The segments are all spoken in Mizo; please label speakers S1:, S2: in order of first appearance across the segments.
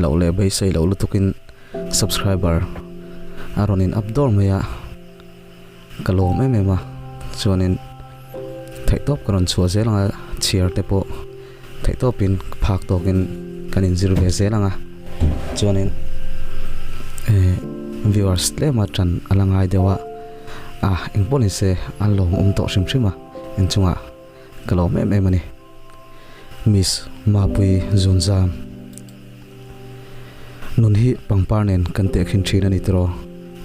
S1: loh leh beisei loh lutukin subscriber a rawn in up dawr mai a, ka lawm em em a, chuanin theihtawp ka rawn chhuah zel ang a, chhiar te pawh theihtawpin phak tawkin kan inzir ve zel ang a, chuanin eh viewers tlema tan a la ngai deuh a, ah engpawh ni se a lawmawm tawh hrim hrim a inchungah. Ka lawm em em a ni. Miss Mapui Zunzam. Nun hi pangpar nen kan tehkhin thin a ni tiraw?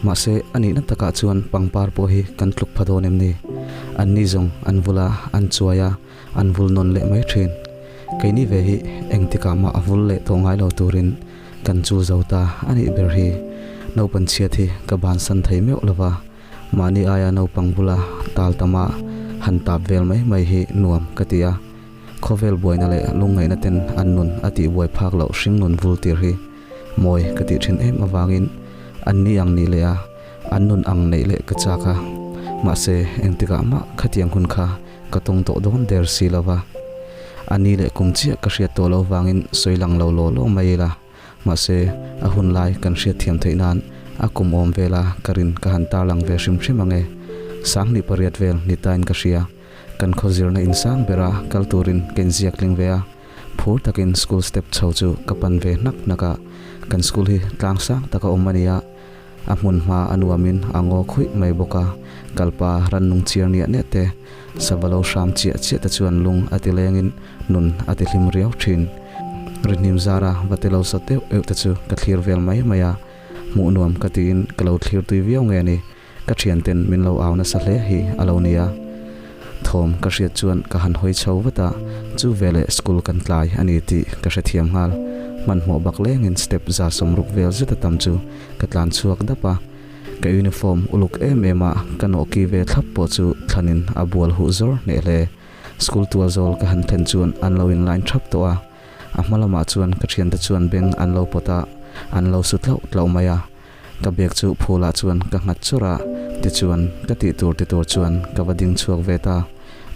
S1: Mahse a nihna takah chuan pangpar pawh hi kan tluk pha dawn em ni? An ni zawng an vul a, an chuai a, an vul nawn leh mai thin. Keini ve hi engtikah mah a vul leh tawh ngai lo turin kan chul zo ta a nih ber hi. Naupan chhiat hi ka bansan thei meuh lova. Mahni aia naupang bula tal tama han tap vel mai mai hi nuam ka ti a, khawvel buaina leh lungngaihna ten an nun a tih buai phak loh hring nun vul tir hi mawi ka tih thin em avangin an ni ang nih leh a an nun ang neih leh ka chak a, mahse engtikah mah khatiang hun kha ka tawng tawh dawn der si lova, a ni leh kum chiah ka hriat tawh loh vangin sawi lang lo law law mai ila. Mahse, a hun lai kan hriatthiam theih nan a kum awm vela ka rin ka han tarlang ve hrim hrim ang e. 28 vel ni tain ka hria. Kan khaw zirna insang bera kal turin ka inziak tling ve a. Phur takin school step chho chu ka pan ve hnak hnak a. Kan school hi tlang sang taka awm a ni a. A hmun hma a nuamin a ngaw khuih mai bawk a. Kalpa rannung chiar niah niah te, sava lo hram chiah chiah te chuan lung a ti lengin nun a ti hlim riau thin. Rihnim zara va ti lo sa deuh deuh te chu ka thlir vel mai mai a, hmuh nuam ka tiin ka lo thlir tui viau nge ni, ka thianten min lo au nasa hle hi a lo nia. Thawm ka hriat chuan ka han hawi chho vat a, chu veleh school kan tlai a ni tih ka hrethiam nghal. Hmanhmawh bak lengin step 160 vel zet a tam chu ka tlan chhuak dap a, ka uniform uluk em em a ka nawhki ve thlap pawh chu thlanin a bual huh zawr hneh hle. School tual zawl ka han thlen chuan an lo in line thap tawh a, a hma lamah chuan ka thiante chuan beng an lo pawt a, an lo su tlauh tlauh mai a. Ka bag chu phulah chuan ka nghat churh a, tichuan ka tih tur ti tur chuan ka va ding chhuak ve ta.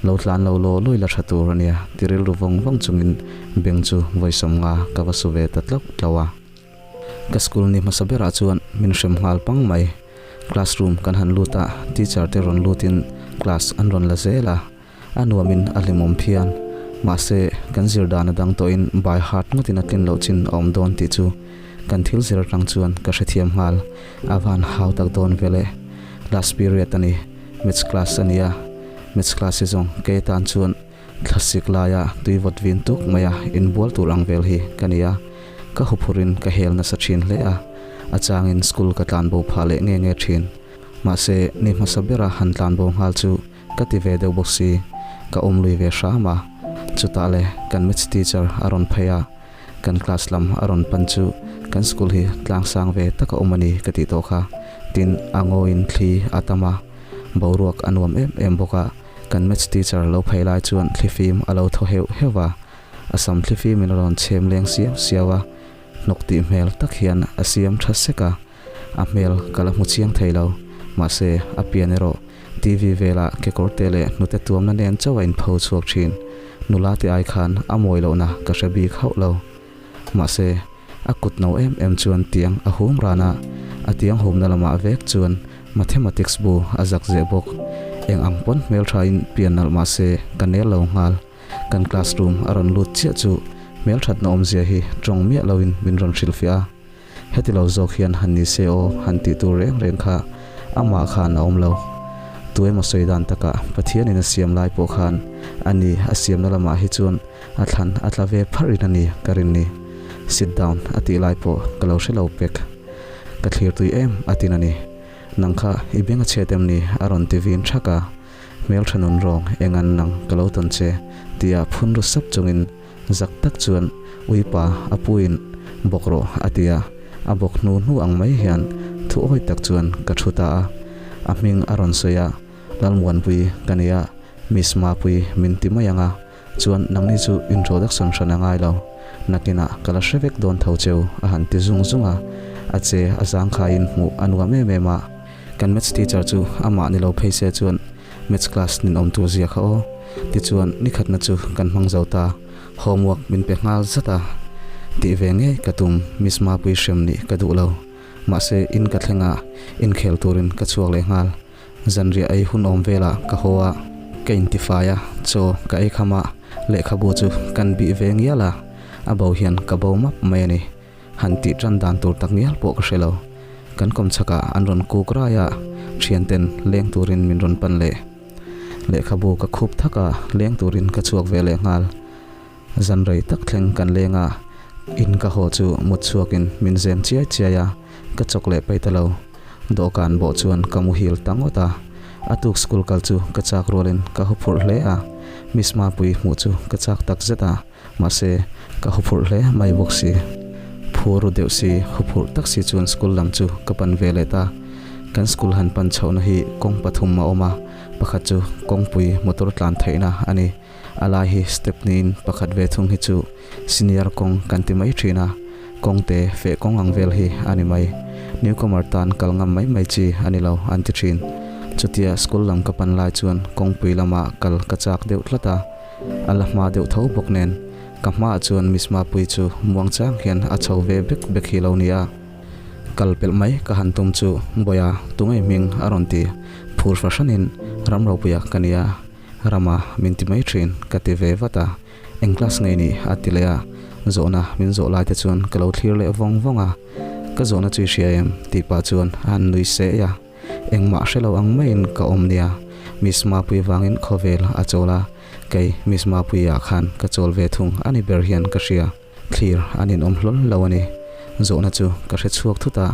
S1: Lo tlan lo law lawi la tha tur a nia ti rilru vawng vawng chungin beng chu vawi 50 ka va su ve ta tlauh tlauh a. Ka school ni hmasa berah chuan min hrem nghal pang mai. Classroom kan han lut a, teacher te rawn lutin class an rawn la zel a, a nuamin a hlimawm phian. Mahse, kan zir dan a dang tawhin by heart ngawtin a tlin loh chin a awm dawn tih chu kan thil zir atang chuan ka hrethiam nghal. A van hau tak dawn vel e. Last period a ni, maths class a ni a, maths class hi zawng kei atan chuan Thlasik laia tui vawt vin tuk maia inbual tur ang vel hi ka ni a, ka huphurin ka hel nasa thin hle a, a changin school ka tlanbo phah leh nge nge thin. Mahse, ni hmasa bera han tlanbo nghal chu ka ti ve deuh bawk si, ka awm lui ve hram a. Chutah le kan maths teacher a rawn phei a, kan class lam a rawn pan chu kan school hi tlang sang ve tak a awm a ni ka tih tawh kha. Tin, a ngawiin thli a tam a, boruak a nuam em em bawk a. Kan maths teacher lo phei lai chuan thlifim a lo thaw heuh heuh a, a sam thlifimin a rawn chhem leng siau siau a, hnawk tih hmel tak hian a siam tha sek a, a hmel ka la hmu chiang thei lo, mahse a pian erawh TV vela kekawr te leh hnute tuamna nen chauh a inpho chhuak thin, nula te ai khan a mawi lohna ka hre bik hauh lo. Mahse a kut no em em chuan tiang a hum ran a, a tiang humna lamah vek chuan Mathematics bu a zak zeh bawk. Eng ang pawn hmelthain pian nalh mah se ka nel lo nghal. Kan classroom a rawn lut chiah chu hmelthatna awmzia hi tawng miah loin min rawn hrilhfiah a. Heti lo zawk hian han ni se aw han tih tur reng reng kha amah khan a awm lo. Tuemaw sawi dan takah Pathianin a siam lai pawh khan a ni a siamna lamah hi chuan a thlan a tla ve pharhin a ni ka rin ni. Sit down a tih lai pawh ka lo hre lo pek. Ka thlir tui em a tin a ni. Nang kha i beng a chhiat em ni? a rawn ti vin thak a. Hmeltha nun rawng eng an nang ka lo tawn che tia phun ru sap chungin zak tak chuan Uipa a puiin bawk rawh a ti a. A bawk hnu hnu ang mai hian thu awi tak chuan ka thu ta a. A hming a rawn sawi a, Lalmuanpui ka ni a, Miss Mapui min ti mai ang a. Chuan nangni chu introduction hran a ngai lo, nakinah ka la hre vek dawn tho cheu a han ti zung zung a, a che a zangkhaiin hmuh a nuam em em a. Kan maths teacher chu amah ni lo phei se chuan maths class ninawm tur zia kha aw. Tichuan nikhatna chu kan hmang zo ta, homework min pe nghal zat a. Tih ve ngei ka tum, Miss Mapui hrem nih ka duh lo. Mahse, in ka thleng a, inkhel turin ka chhuak leh nghal. Zanriah ei hun awm velah ka haw a, ka intifai a, chaw ka ei kham a, lehkhabu chu kan bih ve ngial a, a bo hian ka bo map mai a ni. Han tih tan dan tur tak ngial pawh ka hre lo. Kan kawmchhakah an rawn kuk rai a, thianten leng turin min rawn pan leh. Lehkhabu ka khup thak a, leng turin ka chhuak ve leh nghal. Zan rei tak thleng kan leng a, in ka haw chu mut chhuakin min zem chiai chiai a, ka chawk leh paih ta lo. Dawhkan bawh chuan ka muhil ta ngawt a, a tuk school kal chu ka chak rualin ka huphurh hle a, Miss Mapui hmuh chu ka chak tak zet a, mahse ka huphurh hle mai bawk si. Phur ru deuh si, huphurh tak si chuan school lam chu ka pan ve leh ta. Kan school han pan chhohna hi kawng pathum a awm a, pakhat chu kawngpui motor tlan theihna a ni. A lai hi step niin pakhat ve thung hi chu senior kawng kan ti mai thin a, kawng te feh kawng ang vel hi a ni mai. Newcomer tan kal ngam mai mai chi a ni lo an ti thin. Chutia school lam ka pan lai chuan kawngpui lama kal ka chak deuh tlat a, a la hma deuh tho bawk nen ka hmaah chuan Miss Mapuii chu muang chang hian a chho ve bek bek hi lo ni a. Kal pelh mai ka han tum chu Bawia tungei hming a rawn ti phur fahranin Ramropuia ka nia. Rama min ti mai thin ka ti ve vat a, eng class ngei ni a ti leh a, zawhna min zawh lai te chuan ka lo thlir leh vawng vawng a, ka zawhna chu i hria em tih pah chuan a han nui seh a, engmah hre lo ang maiin ka awm nia, Miss Mapui vangin khawvel a chawl a, kei Miss Mapui ah khan ka chawl ve thung a ni ber hian ka hria, thlir an inawm hlawl lo a ni, zawhna chu ka hre chhuak thut a,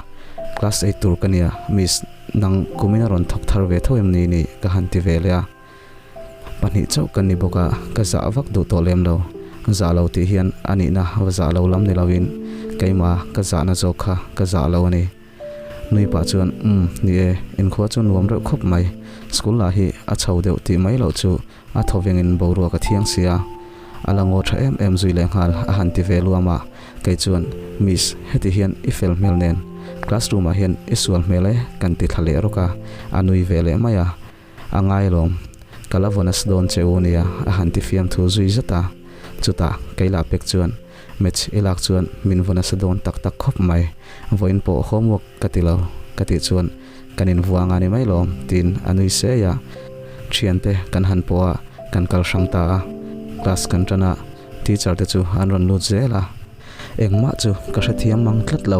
S1: class eight tur ka nia Miss. Nang kumin a rawn thawk thar ve tho em ni ni ka han ti ve leh a. Pahnih chauh ka ni bawk a, ka zah vak duh tawh lem lo. Zah lo tih hian a nihna va zah lo lam ni loin keimah ka zahna zawk kha ka zah lo a ni. Nui pah chuan umm ni e, inkhua chu nuam reuh khawp mai. School lah hi a chho deuh tih mai loh chu A thaw vengin boruak a thiang sia, a la ngaw tha em em zui leh nghal a han ti ve luam a, kei chuan, Miss, heti hian i fel hmel nen, classroom ah hian i sual hmel e kan ti thla leh rawk a, a nui ve leh mai a, a ngai lawm, ka la vawn as dawn che u nia a han ti fiamthu zui zat a, chutah kei lah pek chuan match i lak chuan min vawn asa dawn tak tak khawp mai, vawiin pawh homework ka ti lo ka tih chuan kan invuang a ni mai lawm tiin a nui sei a, thiante kan han pawh a kan kal hrang ta a, class kan tan a teacher te chu an rawn lut zel a, engmah chu ka hrethiam mang tlat lo,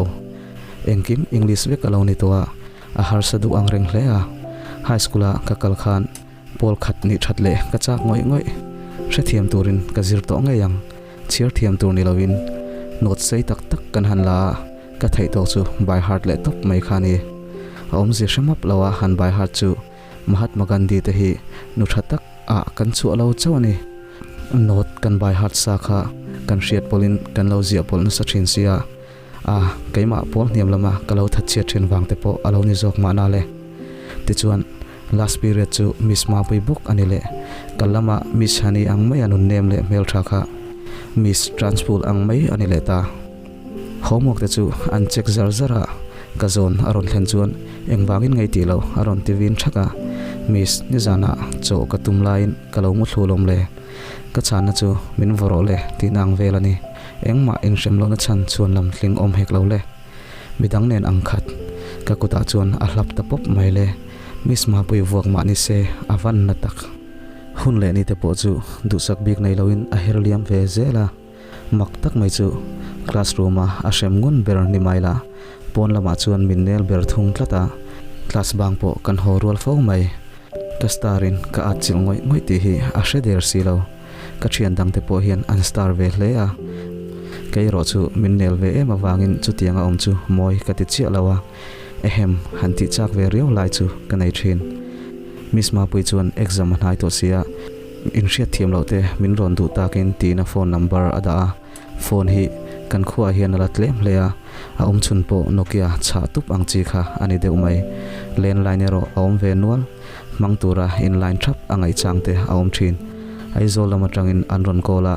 S1: engkim English vek a lo ni tawh a, a harsa duh ang reng hle a, high school a ka kal khan pawl khat nih that leh ka chak ngawih ngawih, hrethiam turin ka zir tawh ngei ang. Chhiar thiam tur ni loin note sei tak tak kan han la a, ka theih tawk chu by heart leh tawp mai kha a ni. A awmzia hre map lo a han by heart chu Mahatma Gandhi te hi nu tha tak ah kan chhuah lo chauh a ni. Note kan by heart sa kha kan hriat pawlhin kan lo ziah pawlh nasa thin sia, a keimah pawl hniam lama ka lo thatchhiat thin vang te pawh a lo ni zawk mahna le. Tichuan last period chu Miss Mapui bawk a ni leh. Kal lama Miss Hani ang mai a nun nem leh hmeltha kha Miss Transpul ang mai a ni leh ta. Homework te chu an check zar zar a, ka zawn a rawn thlen chuan engvangin ngei tih loh a rawn ti vin thak a. Miss nizanah chaw ka tum laiin ka lo mu thlu lawm le. Ka chhanna chu min vaw rawh le tihna ang vel a ni. Engmah inhrem lohna chhan chuan lam tling awm hek lo le. Midang nen ang khat. Ka kutah chuan a hlap ta pawp mai le. Miss Mapui vuak mah ni se a van na tak. Hun leh ni te pawh chu duhsak bik nei loin a her liam ve zel a. Mak tak mai chu classroom a a hrem ngun ber ni mai la. Pawn lamah chuan min nel ber thung tlat a. Class bang pawh kan haw rual fo mai. Ka star in ka atchilh ngawih ngawih tih hi a hre der si lo. Ka thian dangte pawh hian an star ve hle a, kei erawh chu min nel ve em avangin chutianga awm chu mawi ka ti chiah lo a, ehem han tih chak ve riau lai chu ka nei thin. Miss Mapui chuan exam a hnai tawh sia, inhriat thiam loh te min rawn duh takin tiin a phone number a dah a, phone hi kan khuaah hian a la tlem hle a, a awm chhun pawh Nokia chhah tup ang chi kha a ni deuh mai. Landline erawh a awm ve nual. Hmang tura inline thap a ngaihchang te a awm thin. Aizawl lam atangin an rawn call a,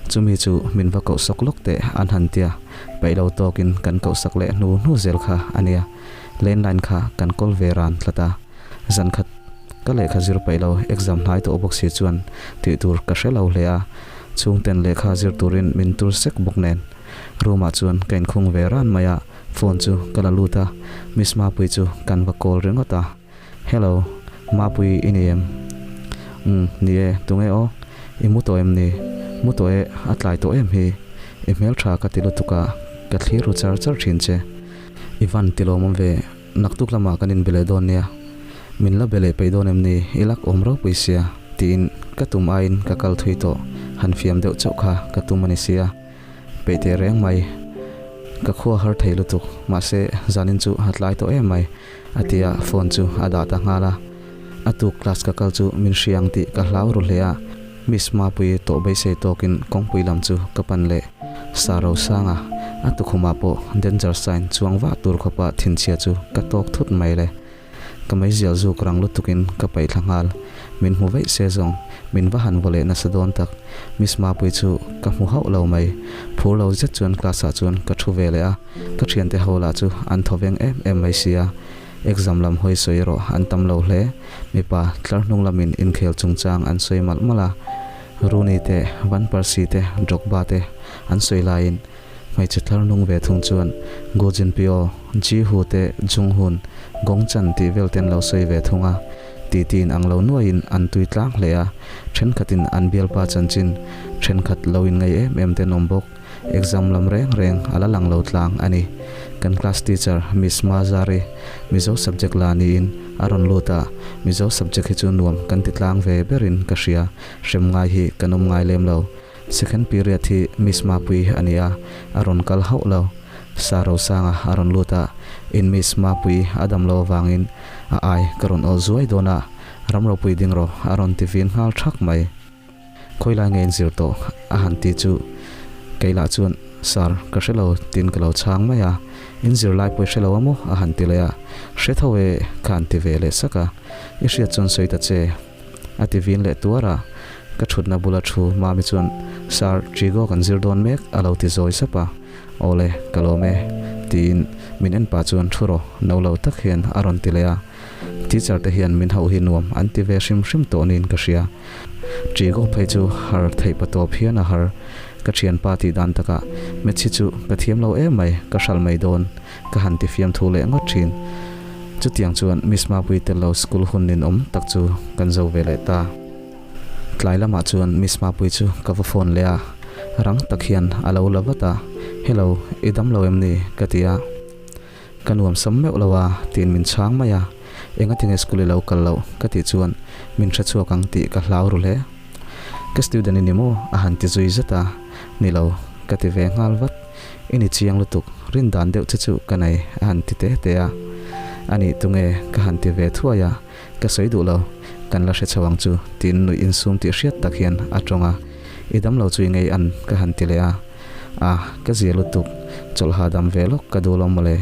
S1: chumi chu min va koh sawk lawk teh an han tia, peih lo tawkin kan koh sak leh hnu hnu zel kha a nia. Landline kha kan call ve ran tlat a, zan khat ka lehkha zir peih lo exam hnai tawh bawk si chuan tih tur ka hre lo hle a, chhungten lehkha zir turin min tur sek bawk nen. Room ah chuan ka inkhung ve ran mai a, phone chu ka la lut a, Miss Mapuii chu kan va call ringawt a. Hello, Mapuii i ni em? Umm, ni e, tunge aw? I mu tawh em ni? Mu tawh e, a tlai tawh em hi? I hmeltha ka ti lutuk a, ka thlir ru char char thin che. I van ti lawmawm ve, naktuk lamah kan inbe leh dawn nia. Min la be leh peih dawn em ni? I lak awm ropui sia, tiin ka tum aiin ka kal thui tawh, han fiam deuh chauh kha ka tum a ni sia. Peih teh reng mai. Ka khua har thei lutuk, mahse zanin chu a tlai tawh em mai, a ti a, phone chu a dah ta nghal a. A tuk class ka kal chu min hria ang tih ka hlau ru hle a, Miss Mapuii tawh beisei tawkin kawngpui lam chu ka pan leh. Sa Rosanga, a tukhumah pawh danger sign chuang vah tur khawpa thinchhia chu ka tawk thut mai le. Ka meizial zuk rang lutukin ka paih thla nghal. Min hmu veih se zawng, min va han vaw leh nasa dawn tak. Miss Mapuii chu ka hmu hauh lo mai. Phur lo zet chuan class ah chuan ka thu ve leh a, ka thiante ho lah chu an thaw veng em em mai sia. Exam lam hawi sawi erawh an tam lo hle. Mipa tlar hnung lamin inkhel chungchang an sawi malh malh a. Rooney te, Van Persie te, Drogba te an sawi laiin Hmeichhe thlar nung ve thung chuan Gu Jinpyo, Ji Hu te Jung Hun, Gong Chan tih vel ten lo sawi ve thung a. Titiin ang lo nuaiin an tui tlang hle a, thenkhatin an bialpa chanchin thenkhat lo inngai em em ten awm bawk. Exam lam reng reng a la lang lo tlang a ni. Kan class teacher Miss Mazari, Mizo subject la niin a rawn lut a, Mizo subject hi chu nuam kan ti tlang ve berin ka hria, hrem ngai hi kan awm ngai lem lo. Second period hi Miss Mapuii a ni a, a rawn kal hauh lo. Sa Rosanga a rawn lut a, in Miss Mapuii a dam lo avangin a ai ka rawn awl zuai dawn a, ram ropui ding rawh a rawn ti vin nghal thak mai. Khawilai nge in zir tawh? a han ti chu kei lah chuan Sir, ka hre lo tiin ka lo chhang mai a, in zirlai pawh i hre lo a maw? a han ti leh a, Hre tho e ka han ti ve leh sak a, I hriat chuan sawi ta che. A ti vin leh tuar a, ka thutna bula thu Mami chuan, Sir, Trigo kan zir dawn mek a lo ti zawi sap a, Awle, ka lawm e, tiin min en pah chuan thu rawh no lo tak hian a rawn ti leh a, teacher te hian min hauh hi nuam an ti ve hrim hrim tawh niin ka hria. Trigo phei chu har theih pa tawp hian a har, ka thianpa tih dan takah Metsi chu ka thiam lo em mai, ka hralh mai dawn. Ka han ti fiamthu leh ngawt thin. Chutiang chuan Miss Mapuii tello school hun ninawm tak chu kan zo ve leh ta. Tlai lamah chuan Miss Mapuii chu ka va phone leh a, rang tak hian a lo la vat a, Hello, i dam lo em ni? ka ti a. Ka nuam sam meuh lo a, tiin min chhang mai a. Engatinge school i lo kal loh? ka tih chuan min hre chhuak ang tih ka hlau ru hle. Ka student i ni maw? a han ti zui zet a, Ni lo, ka ti ve nghal vat. I ni chiang lutuk, rin dan deuh che chu ka nei, a han ti te te a. A nih tunge ka han ti ve thuai a, ka sawi duh lo, kan la hre chho ang chu, tiin nuih insum tih hriat tak hian a tawng a. I dam lo chu i ngei an, ka han ti leh a. A, ka zia lutuk, chawlh hahdam ve lawk ka duh lo mawle,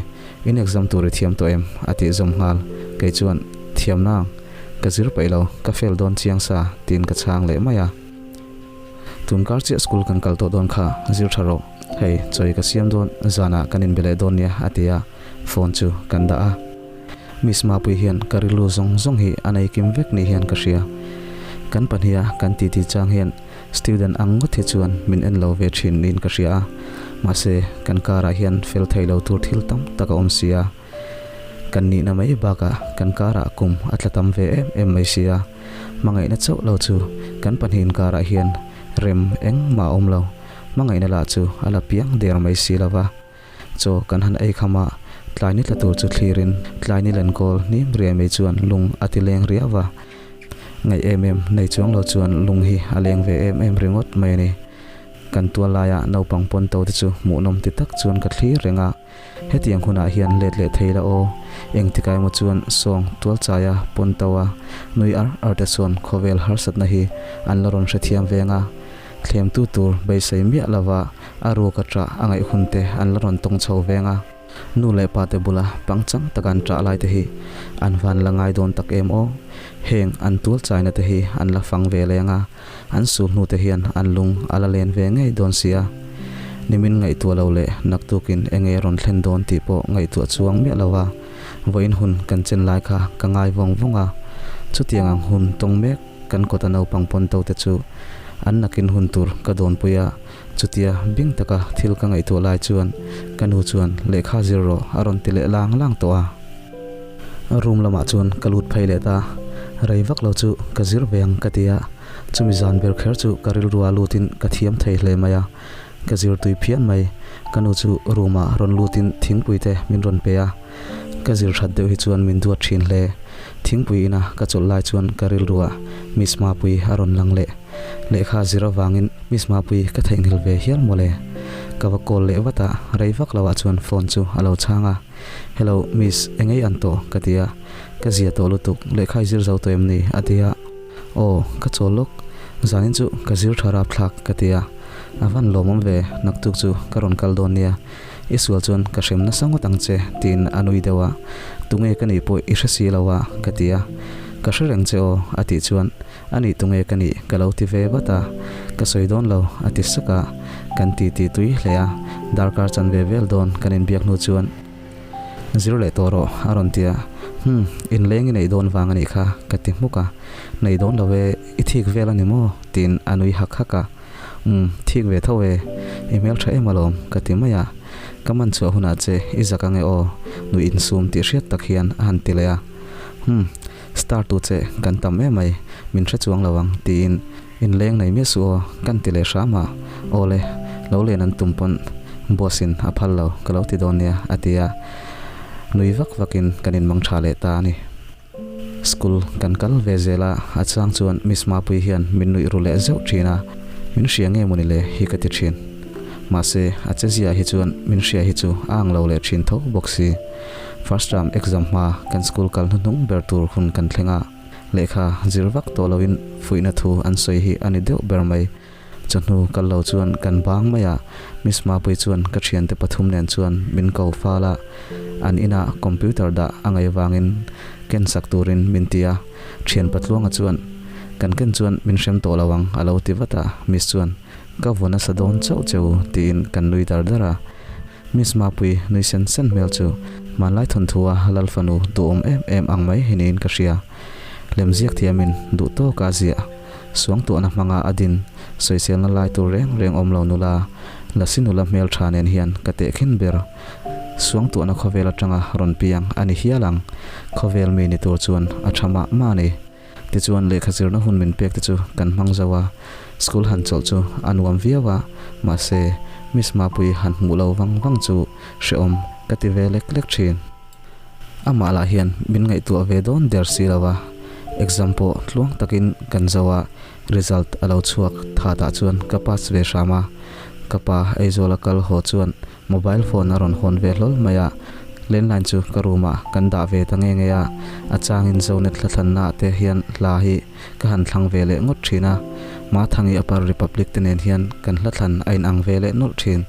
S1: in exam tur i thiam tawh em? a tih zawm nghal. Kei chuan, Thiam nang, ka zir paih lo, ka fail dawn chiang sa, tiin ka chhang leh mai a. Tun kar chiah school kan kal tawh dawn kha, zir tha rawh. Hei, chawi ka siam dawn, zanah kan inbe leh dawn nia a ti a, phone chu kan dah a. Miss Mapuii hian ka rilru zawng zawng hi a nei kim vek ni hian ka hria. Kan pahniha kan titi chang hian student ang ngawt hi chuan min en lo ve thin niin ka hria a, mahse kan karah hian fel thei lo tur thil tam tak a awm si a. Kan nihna mai bakah kan karah kum a tla tam ve em em mai si a, hmangaihna chauh lo chu kan pahnihin karah hian rem engmah a awm lo. Hmangaihna lah chu a la piang der mai si lo va. Chaw kan han ei kham a, tlai ni tla tur chu thlirin tlai ni lenkawl hnim riai mai chuan lung a ti leng riau va. Ngaih em em nei chuang lo chuan lung hi a leng ve em em ringawt mai a ni. Kan tual laia naupang pawn to te chu hmuhnawm ti tak chuan ka thlir reng a. Hetiang hunah hian let leh thei la aw. Engtikah emaw chuan sawng tualchaia pawn to a nui ar ar te chuan khawvel harsatna hi an la rawn hrethiam veng a. Thlemtu tur beisei miah lova a ruk a ṭah a ngaih hun te an la rawn tawng chho veng a. Nu leh pa te bula pangchang taka an ṭah lai te hi an van la ngai dawn tak em aw. Heng an tualchaina te hi an la fang ve leng a. An sul hnu te hian an lung a la len ve ngei dawn si a, nimin ngaihtuah lo leh naktukin enge rawn thlen dawn tih pawh ngaihtuah chuang miah lo a, vawiin hun kan chen lai kha ka ngai vawng vawng a, chutiang ang hun tawng mek kan kawta naupang pawn to te chu an nakin hun tur ka dawnpui a. Chutia bing taka thil ka ngaihtuah lai chuan ka nu chuan lehkha zir rawh a rawn ti leh lang lang tawh a. Room lamah chuan ka lut phei leh ta. Rei vak lo chu ka zir ve ang ka ti a, chumi zan ber kher chu ka rilrua lutin ka thiam thei hle mai a. Ka zir tui phian mai. Ka nu chu room ah rawn lutin thingpui te min rawn pe a. Ka zir that deuh hi chuan min duat thin hle. Thingpui ina ka chawlh lai chuan ka rilruah Miss Mapui a rawn lang leh. Lehkha zir avangin Miss Mapui ka theihnghilh ve hial mawle. Ka va call leh vat a, rei vak lo ah chuan phone chu a lo chhang a. Hello Miss, engei an tawh? ka ti a. Ka zia tawh lutuk, lehkha i zir zo tawh em ni? a ti a. Aw, ka chawl lawk. Zanin chu ka zir tha rapthlak ka ti a. A van lawmawm ve, naktuk chu ka rawn kal dawn nia. I sual chuan ka hrem nasa ngawt ang che, tiin a nui deuh a. Tunge ka nih pawh i hre si lo a, ka ti a. Ka hre reng che aw, a tih chuan, A nih tunge ka nih ka lo ti ve vat a. Ka sawi dawn lo, a ti sak a. Kan ti ti tui hle a, darkar chanve vel dawn kan inbiak hnu chuan, Zir leh tawh rawh, a rawn ti a. Hum, inleng i neih dawn vang a nih kha, ka ti hmuk a. Nei dawn lo e, i thik vel a ni maw? tiin a nui hak hak a. Umm, thik ve tho e, i hmeltha em alawm, ka ti mai a. Ka man chhuah hunah che i zak ange aw, nui insum tih hriat tak hian a han ti leh a. Hum, star tu che kan tam em mai, min hre chuang lo ang, tiin inleng nei miah suh aw, kan ti leh hram a. Aw le, lo len an tum pawn boss in a phal lo, ka lo ti dawn nia, a ti a. Nui vak vakin kan inmang tha leh ta a ni. School kan kal ve zel a, a chang chuan Miss Mapui hian min nuih ru leh zeuh thin a, min hria nge mawni le hi ka ti thin. Mahse, a che ziah hi chuan min hria hi chu a ang lo leh thin tho bawk si. First term exam hma kan school kal hnuhnung ber tur hun kan thleng a, lehkha zir vak tawh loin fuihna thu an sawi hi a ni deuh ber mai. Chawhnu kal lo chuan kan bang mai a, Miss Mapui chuan ka thiante pathum nen chuan min ko fal a, an inah computer dah a ngaih vangin ken sak turin min ti a, thian Patluanga chuan kan ken chuan min hrem tawh lo ang a lo ti vat a, Miss chuan ka vaw nasa dawn chauh cheu tiin kan nui dar dar a, Miss Mapui nui sen sen hmel chu hmanlai thawnthua Lalfanu duhawm em em ang mai hi niin ka hria, lemziak thiamin duh tawka ziah. Suangtuahna hmanga a din sawiselna lai tur reng reng awm lo nula, Lasi nula hmeltha nen hian ka tehkhin ber. Suangtuahna khawvel atanga rawn piang a ni hial ang. Khawvel mi ni tur chuan a tha mah mah a ni. Tichuan lehkha zirna hun min pek te chu kan hmang zo a, school han chawlh chu a nuam viau a, mahse Miss Mapui han hmuh lo vang vang chu hrehawm ka ti ve lek lek thin. Amah lah hian min ngaihtuah ve dawn der si lo a, exam pawh tluang takin kan zo a, result a lo chhuak tha tah chuan ka pass ve hram a, ka pa Aizawl a kal haw chuan mobile phone a rawn hawn ve hlawl mai a, landline chu ka room ah kan dah ve ta nge nge a, a changin Zonet hlathlanna ah te hian hla hi ka han thlang ve leh ngawt thin a, Mathangi Upper Republic te nen hian kan hlathlan a inang ve leh nawlh thin.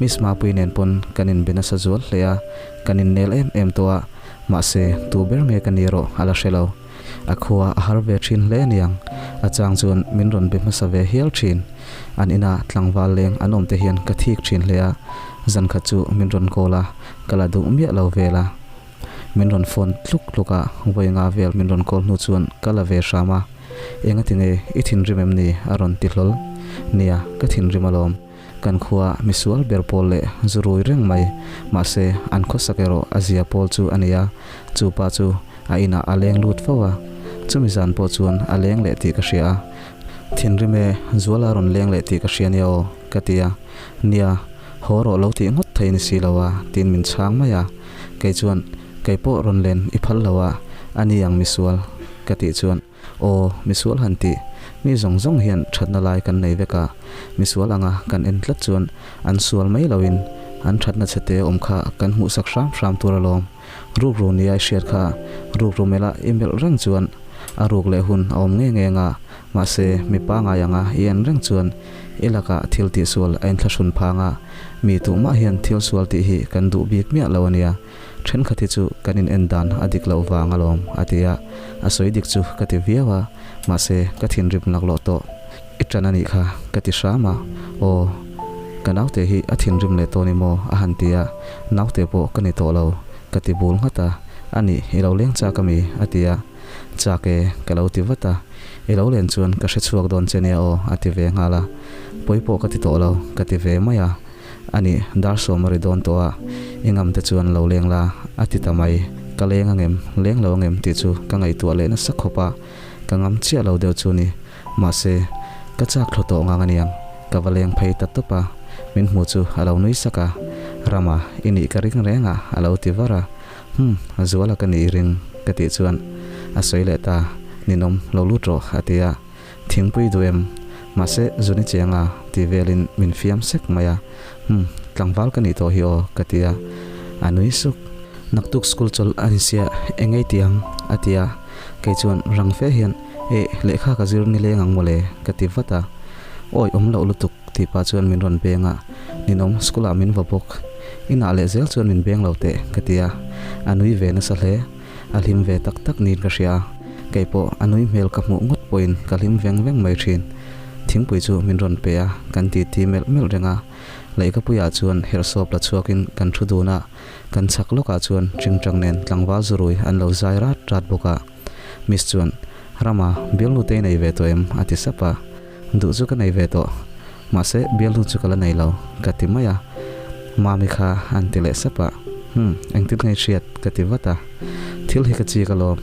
S1: Miss Mapui nen pawn kan inbe nasa zual hle a, kan innel em em tawh a, mahse tu ber nge ka ni erawh a la hre lo. A khua a har ve thin hle aniang, a chang chuan min rawn be hmasa ve hial thin. An ina tlangval leng an awm te hian ka thik thin hle a, zan khat chu min rawn call a, ka la duh miah lo vel a. Min rawn phone tluk tluk a, vawi nga vel min rawn call hnu chuan ka la ve hram a, Engati nge i thinrim em ni? a rawn ti hlawl. Nia, ka thinrim alawm. Kan khua misual ber pawl leh zu rui reng mai, mahse an khawsak erawh a zia pawl chu a ni a, chu pa chu a inah a leng lut fo a, chumi zan pawh chuan a leng leh tih ka hria a, Thinrim e, Zuala rawn leng leh tih ka hria nia aw, ka ti a, Nia, haw rawh lo tih ngawt thei ni si lo a, tiin min chhang mai a, kei chuan, Kei pawh rawn len i phal lo a, a ni ang misual, ka tih chuan. Aw, misual han tih, mi zawng zawng hian thatna lai kan nei vek a, misual anga kan en tlat chuan an sual mai loin an thatna chhe te awm kha kan hmuhsak hram hram tur alawm. Rukru nia i hriat kha rukru mela i melh reng chuan a ruk leh hun a awm nge nge anga, mahse mi pangai anga i en reng chuan i lakah thil tihsual a inthlahrun phang a, mi tuhmah hian thil sual tih hi kan duh bik miah lo ania. Thenkhat hi chu kan in en dan a dik loh vang alawm a ti a, a sawi dik chu ka ti viau a, mahse ka thinrim laklawh tawh. I tan a nih kha ka ti hram a, aw ka naute hi a thinrim leh tawh ni maw a han ti a, naute pawh ka ni tawh lo ka ti bul nghat a, a nih i lo leng chak ami a ti a. Chak e, ka lo ti vat a. I lo len chuan ka hre chhuak dawn che nia aw, a ti ve nghal a. Pawi pawh ka ti tawh lo, ka ti ve mai a. A nih, dar sawm a ri dawn tawh a, i ngam te chuan lo leng la, a ti ta mai. Ka leng angem, leng lo angem tih chu ka ngaihtuah leh nasa khawp a, ka ngam chiah lo deuh chu ni. Mahse, ka chak thlu tawh ngang aniang, ka va leng phei ta tawp a, min hmu chu a lo nui sak a, Rama, i nih ka ring reng a, a lo ti var a. Humm, Zuala ka nih i ring, ka tih chuan a sawi leh ta, Ninawm, lo lut rawh, a ti a. Thingpui duh em? Mahse, zuni chiang a, ti velin min fiam sek mai a. Humm, tlangval ka nih tawh hi aw, ka ti a. A nui suk. Naktuk school chawlh a ni sia, eng ei ti ang? a ti a. Kei chuan rang fe hian, Eh, lehkha ka zir ni leng ang mawle, ka ti vat a. Awi, awm loh lutuk, tih pah chuan min rawn beng a. Ninawm, school ah min va bawk. Inah leh zel chuan min beng lo teh, ka ti a. A nui ve nasa hle. A hlim ve tak tak niin ka hria a. Kei pawh a nui hmel ka hmuh ngawt pawhin ka hlim veng veng mai thin. Thingpui chu min rawn pe a, kan titi melh melh reng a. Lehkhapuiah chuan herhsawp la chhuakin kan thu dun a, kan chhak lawkah chuan tingtang nen tlangval zurui an lo zai rat rat bawk a. Miss chuan, Rama, bialnu te i nei ve tawh em? a ti sap a. Duh chu ka nei ve tawh. Mahse, bialnu chu ka la nei lo, ka ti mai a. Mami kha an ti leh sap a. Hum, engtin nge i hriat? ka ti vat a. Thil hi ka chik alawm.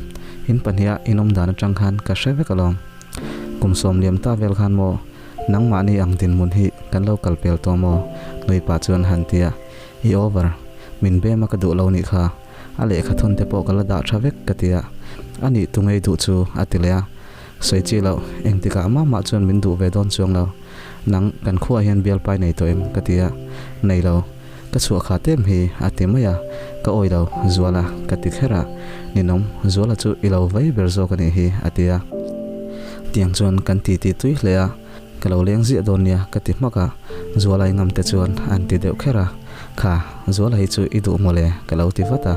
S1: In pahniha in awm dan atang khan ka hre vek alawm. Kum sawm liam ta vel khan maw, nangmahni ang dinhmun hi kan lo kal pel tawh maw? Nui pah chuan han ti a. I over. Min bem a ka duh lo nih kha. A lehkha thawn te pawh ka la dah tha vek ka ti a. A nih tu ngei duh chu a ti leh a. Sawi chi loh, engtikah mah mah chuan min duh ve dawn chuang lo. Nang, kan khuaah hian bialpai nei tawh em? ka ti a. Nei lo. Ka chhuah kha tem hi a ti mai a. Ka awi lo, Zuala, ka ti kher a. Ninawm, Zuala chu i lo vai ber zawk a nih hi, a ti a. Tiang chuan kan titi tui hle a. Ka lo leng ziah dawn nia, ka ti hmak a. Zuala i ngam te chuan an ti deuh kher a. Kha, Zuala hi chu i duh mawle, ka lo ti vat a.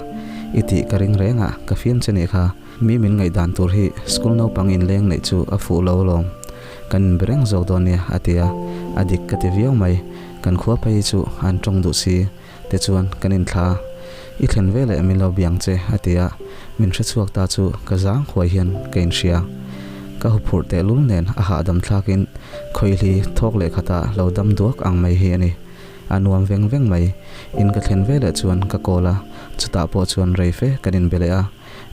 S1: I tih ka ring reng a, ka fiam che nih kha. Mi min ngaihdan tur hi school naupang inleng neih chu a fuh lo alawm. Kan inbe reng zawk dawn nia, a ti a. A dik ka ti viau mai. Kan khua phei hi chu an tawng duh si. Tichuan, kan inthla a. I thlen ve leh min lo biang che, a ti a. Min hrechhuak ta chu ka zang huai hian ka inhria. Ka huphurh tehlul nen a hahdam thlakin khawihli thawk leh khatah lo dam duak ang mai hi a ni. A nuam veng veng mai. In ka thlen ve leh chuan ka call a, chutah pawh chuan rei fe kan inbe leh a.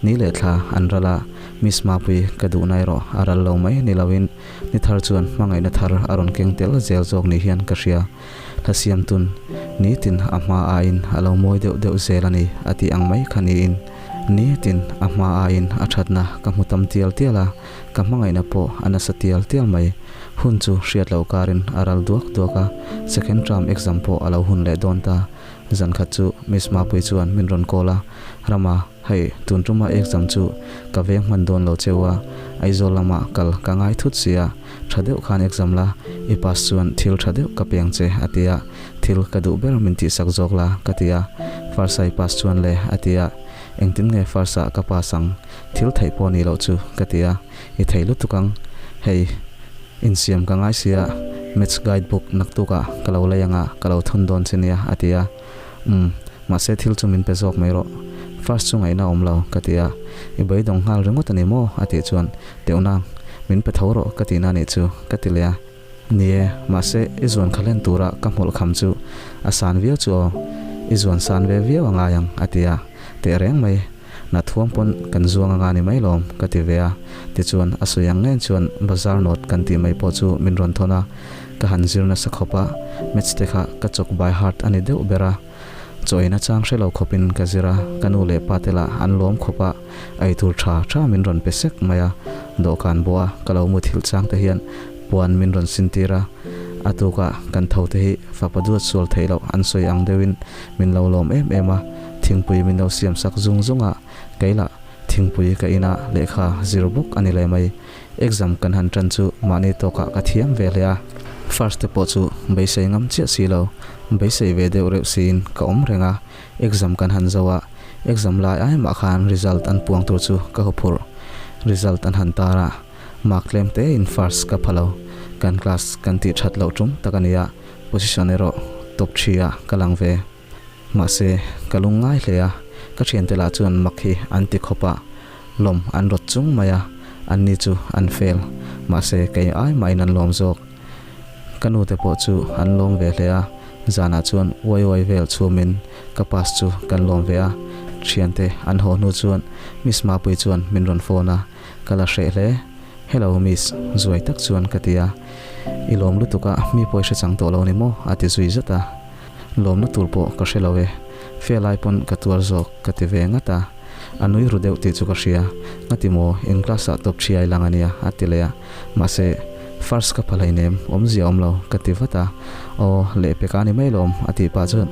S1: Ni leh thla an ral a, Miss Mapui ka duhna erawh a ral lo mai ni loin ni thar chuan hmangaihna thar a rawn keng tel zel zawk ni hian ka hria. Hla siam tun nitin a hma aiin a lo mawi deuh deuh zel a ni a tih ang mai kha niin nitin a hma aiin a thatna ka hmu tam tial tial a, ka hmangaihna pawh a nasa tial tial mai. Hun chu hriat loh karin a ral duak duak a, second term exam pawh a lo hun leh dawn ta. Zan khat chu Miss Mapui chuan min rawn call a, Rama, hei, tun tuma exam chu ka veng hman dawn lo cheu a, Aizawl lamah kal ka ngai thut si a, tha deuh khan exam la, i pass chuan thil tha deuh ka peng che, a ti a, thil ka duh ber min tihsak zawk la, ka ti a, first a i pass chuan le, a ti a, engtin nge first ah ka pass ang, thil theih pawh ni loh chu, ka ti a, i thei lutuk ang, hei, insiam ka ngai sia, maths guide book naktukah ka lo lei anga ka lo thawn dawn che nia, a ti a. Umm, mahse thil chu min pe zawk mai rawh. First chu ngaihna awm lo, ka ti a. I beidawng nghal ringawt a ni maw? a tih chuan, Teuhnang, min pe tho rawh ka tihna a nih chu, ka ti leh a. Ni e, mahse i zuan kha hlen tura ka hmawlh kham chu a san viau chu aw. I zuan san ve viau a ngai ang, a ti a. Teh reng mai, na thuam pawn kan zuang anga ni mai lawm, ka ti ve a. Tichuan, a sawi ang ngei chuan bazar note kan tih mai pawh chu min rawn thawn a. Ka han zir nasa khawp a, maths te kha ka chawk by heart a ni deuh ber a. Chaw ei nachang hre lo khawpin ka zir a, ka nu leh pa te lah an lawm khawp a, ei tur tha tha min rawn pe sek mai a. Dawhkan bawh a ka lo muthilh chang te hian puan min rawn sin tir a, a tukah kan tho te hi fapa duat sual theih loh an sawi ang deuhin min lo lawm em em a, thingpui min lo siam sak zung zung a, kei lah thingpui ka inah lehkha zir bawk a ni leh mai. Exam kan han tan chu mahni tawkah ka thiam ve hle a, first te pawh chu beisei ngam chiah si lo, beisei ve deuh reuh siin ka awm reng a, exam kan han zo a, exam lai ai mah khan result an puang tur chu ka huphurh. Result an han tar a, mark tlem te in first ka pha lo, kan class kan tih that loh tum tak a ni a, position erawh top thi ah ka lang ve. Mahse, ka lung ngai hle a, ka thiante lah chuan mak hi an ti khawp a. Lawm an rawt chung mai a, anni chu an fail, mahse kei ai mahin an lawm zawk. Ka nu te pawh chu an lawm ve hle a, zanah chuan uai uai vel chhumin ka pass chu kan lawm ve a, thiante an haw hnu chuan Miss Mapuii chuan min rawn phone a, ka la hreh hle. Hello Miss, zuai tak chuan ka ti a, I lawm lutuk a, mi pawh i hre chang tawh lo ni maw? a ti zui zat a, lawmna tur pawh ka hre lo e, fe lai pawn ka tuar zawk ka ti ve ngat a, a nui ru deuh tih chu ka hria, Ngati maw, in class ah top thiai lang a nia a ti leh a, mahse first ka pha hleinem, awmzia awm lo ka ti vat a, Aw, lehpek a ni mai lawm a tih pah chuan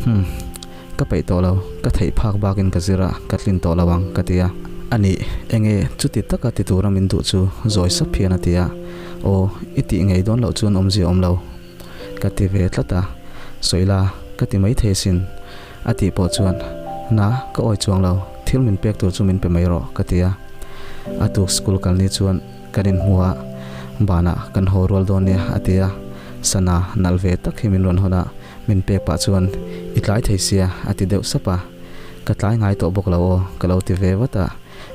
S1: Humm. Ka peih tawh lo, ka theih phak bakin ka zir a, ka tlin tawh lo ang, ka ti a. A nih, enge chuti taka ti tura min duh chu zawi sap hian a ti a. Aw, i tih ngei dawn loh chuan awmzia awm lo, ka ti ve tlat a. Sawi la, ka ti mai thei sin, a tih pawh chuan, Na, ka awi chuang lo, thil min pek tur chu min pe mai rawh, ka ti a. A tuk school kal ni chuan kan inhmu a, banah kan haw rual dawn nia, a ti a. Sana nalh ve tak hi min rawn hawn a. Min pek pah chuan, I tlai thei sia, a ti deuh sap a. Ka tlai ngai tawh bawk lo aw, ka lo ti ve vat a.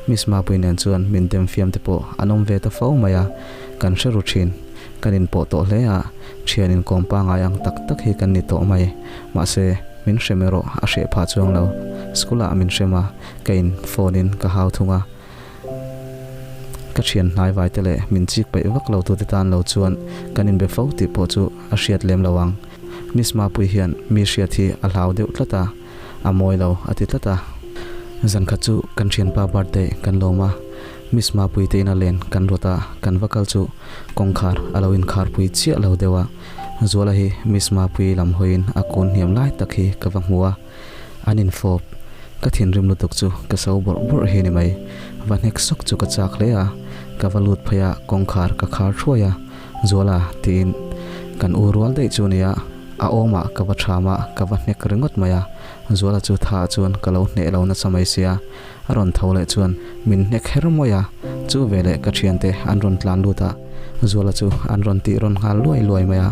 S1: Miss Mapui nen chuan min dem fiam te pawh an awm ve ta fo mai a, kan hre ru thin. Kan inpawh tawh hle a, thian inkawm pangai ang tak tak hi kan ni tawh mai. Mahse, min hrem erawh a hreh phah chuang lo. School ah min hrem a, ka in phone in ka hau thung a. Ka thian hnai vai te leh min chik peih vak lo tute tan lo chuan kan inbe fo tih pawh chu a hriat lem lo ang. Miss Mapui hian mi hriat hi a hlau deuh tlat a, a mawi lo a ti tlat a. Zankhat chu kan thianpa birthday kan lawm a, Miss Mapui te ina len kan rawt a, kan va kal chu kawngkhar a lo inkhar pui chiah lo deuh a. Zuala hi Miss Mapui lam hawiin a kun hniam lai tak hi ka va hmu a. An infawp. Ka thinrim lutuk chu ka so bawrh bawrh hi ni mai. Va hnek sawk chu ka chak hle a, ka va lut phei a, kawngkhar ka khar thuai a, Zuala tiin kan u rual daih chu nia, a awmah ka va tham a, ka va hnek ringawt mai a, Zuala chu tha ah chuan ka lo hneh lo nasa mai sia, a rawn tho leh chuan min hnek her mawi a, chu veleh ka thiante an rawn tlan lut a, Zuala chu an rawn tih rawn nghal luai luai mai a,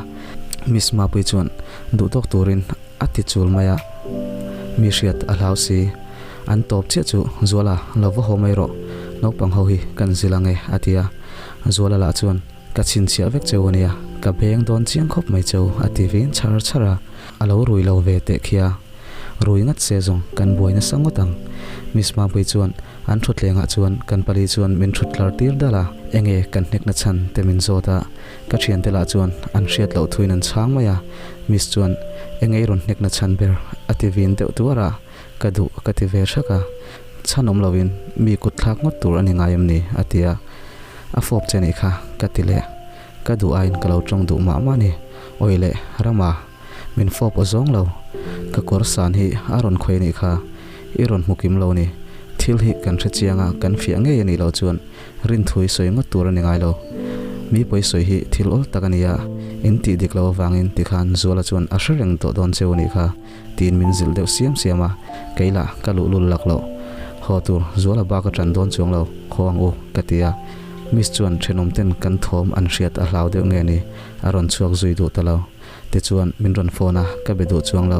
S1: Miss Mapui chuan duhtawk turin A ti chul mai a, mi hriat a hlau si. An tawp chiah chu, Zuala, lo va haw mai rawh, naupang ho hi kan zil ang e, a ti a. Zuala lah chuan, Ka chhinchhiah vek cheu a nia, ka beng dawn chiang khawp mai cheu, a ti vin chhar chhar a. A lo rui lo ve teh khi a. Rui ngat se zawng kan buai nasa ngawt ang. Miss Mapui chuan an thutlengah chuan kan pali chuan min thut tlar tir dal a, enge kan hnekna chhan te min zawt a. Ka thiante lah chuan an hriat loh thuin an chhang mai a, Miss chuan eng ei rawn hnekna chhan ber a ti vin deuh tuar a, ka duh ka ti ve hrek a, chhan awm loin mi kut thlak ngawt tur a ni ngai em ni a ti a, a fawp che nih kha ka ti leh, ka duh aiin ka lo tawng duh mah mah ni, awi leh Rama min fawp aw zawng lo, ka kawr san hi a rawn khawi nih kha i rawn hmu kim lo ni, thil hi kan hre chiang a kan fiah ngei a nih loh chuan Rinthui sawi ngawt tur a ni ngai lo. Mi pawi sawi hi thil awl tak a ni a, in tih dik lo avangin tikhan Zuala chuan a hre reng tawh dawn cheu a nih kha, tiin min zilh deuh siam siam a, kei lah ka luhlul lak loh. Haw tur Zuala bak a ṭan dawn chuang lo, haw ang u, ka ti a. Miss chuan ṭhenawmten kan thawm an hriat a hlau deuh nge ni, a rawn chhuak zui duh ta lo. Tichuan min rawn phone a, ka be duh chuang lo.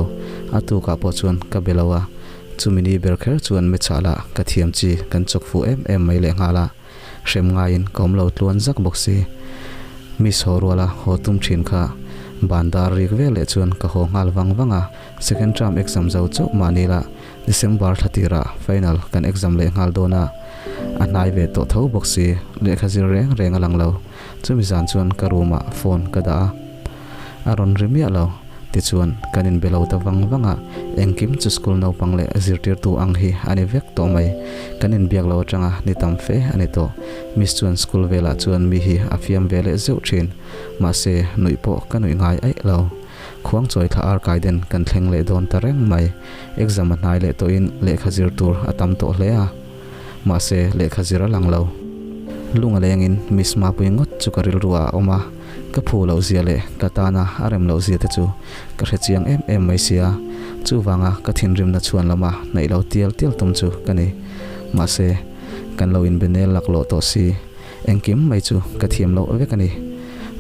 S1: A tukah pawh chuan ka be lo a, chumi ni ber kher chuan mechah lah ka thiam chi kan chawk fuh em em mai lehnghal a, hrem ngaiin ka awm lo tluan zak bawk si. Miss haw ruala haw tum thin kha ban dar rik vel leh chuan ka haw nghal vang vang a, second term exam zo chauh mahni lah December thla tirah final kan exam leh nghal dawn a, a hnai ve tawh tho bawk si, lehkha zir reng reng a lang lo. Chumi zan chuan ka room ah phone ka dah a, a rawn ri miah lo. Tichuan kan inbe lo ta vang vang a, engkim chu school naupang leh zirtirtu ang hi a ni vek tawh mai. Kan inbiak lo atanga ni tam fe a ni tawh. Miss chuan school velah chuan mi hi a fiam ve leh zeuh thin. Mahse nuih pawh ka nuih ngai aih lo. Khuangchawi thla ar kai den kan thleng leh dawn ta reng mai. Exam a hnai leh tawhin lehkha zir tur a tam tawh hle a. Mahse, lehkha zir a lang lo. Lung a lengin Miss Mapui ngawt chu ka rilru ah a awm a, ka phu loh zia leh ka tana a rem loh zia te chu ka hre chiang em em mai sia. Chuvanga ka thinrimna chhuan lama hnaih lo tial tial tum chu ka ni. Mahse, kan lo inbe nel laklawh tawh si. Engkim mai chu ka thiam loh vek a ni.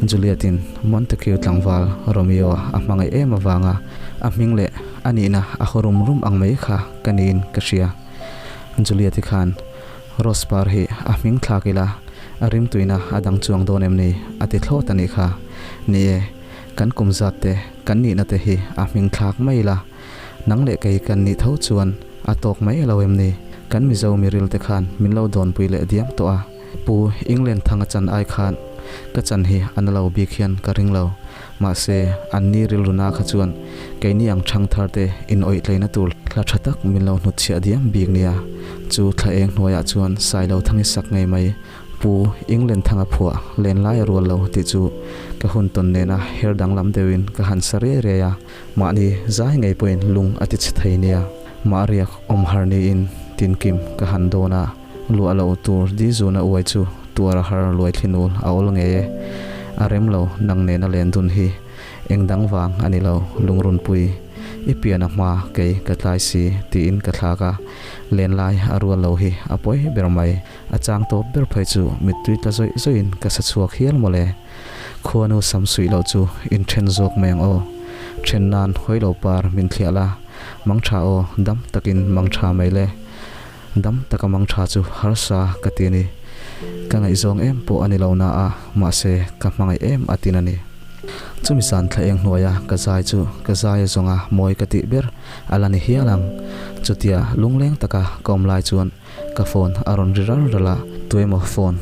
S1: Juliet-in Montague tlangval Romeo a hmangaih em avanga a hming leh a nihna a haw rum rum ang mai kha ka niin ka hria. Juliet-i khan. Rose par hi a hming thlak ila, a rimtuina a dang chuang dawn em ni? a ti thlawt a nih kha. Ni e, kan kum zat te, kan nihna te hi a hming thlak mai ila. Nang leh kei kan nih tho chuan a tawk mai lo em ni? Kan Mizo miril te khan min lo dawnpui leh diam tawh a. Pu England thanga chan ai khan ka chan hi a na lo bik hian ka ring lo. Mahse, an ni rilru na kha chuan keini ang thang thar te in awih tleina tur hla tha tak min lo hnutchhiah diam bik nia. Chu thla eng hnuaiah chuan Sailo thangi sak ngei mai Pu England thanga phuah len lai a rual lo tih chu ka hun tawn nena her danglam deuhin ka han sa riai riai a. Mahni zai ngei pawhin lung a ti chhe thei nia. Mah riak awm har niin tinkim ka han dawn a. Luah loh tur di zuna uai chu tuar a har luai thlinul a awl ngei e. A rem lo nang nena len dun hi eng dang vang a ni lo lungrunpui. I pian a hma kei ka tlai si tiin ka thlak a, len lai a rual lo hi a pawi ber mai. A chang tawp ber phei chu mittui tla zawih zawihin ka sa chhuak hial mawle. Khuanu sam suih loh chu in then zawk mai ang aw. Then nan hawi lo par min thliah la, mang tha aw dam takin mang tha mai le. Dam taka mang tha chu harsa ka ti a ni. Ka ngaihzawng em pawh a ni lo na a, mahse ka hmangaih em a tin a ni. Chumi san thla eng hnuaia ka zai chu ka zai a zawnga mawi ka tih ber a la ni hial ang. Chutia lungleng taka ka awm lai chuan ka phone a rawn ri ral ral a, tuemaw phone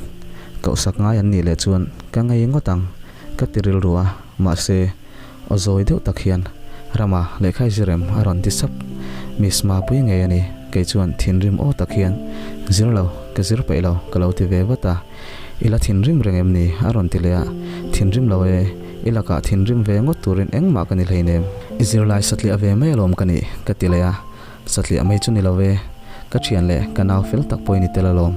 S1: kohsak ngai an nih leh chuan ka ngei ngawt ang ka ti rilru a, mahse Aw zawi deuh tak hian Rama lehkha i zirem a rawn ti sap. Miss Mapui ngei a ni, kei chuan thinrim aw tak hian Zir lo, ka zir peih lo ka lo ti ve vat a. I la thinrim reng em ni? a rawn ti leh a. Thinrim lo e, i lakah thinrim ve ngawt turin engmah ka ni hleinem. I zirlai satliah ve mai alawm ka nih ka ti leh a. Satliah mai chu ni lo e, ka thian leh ka nau fel tak pawhin i tel alawm.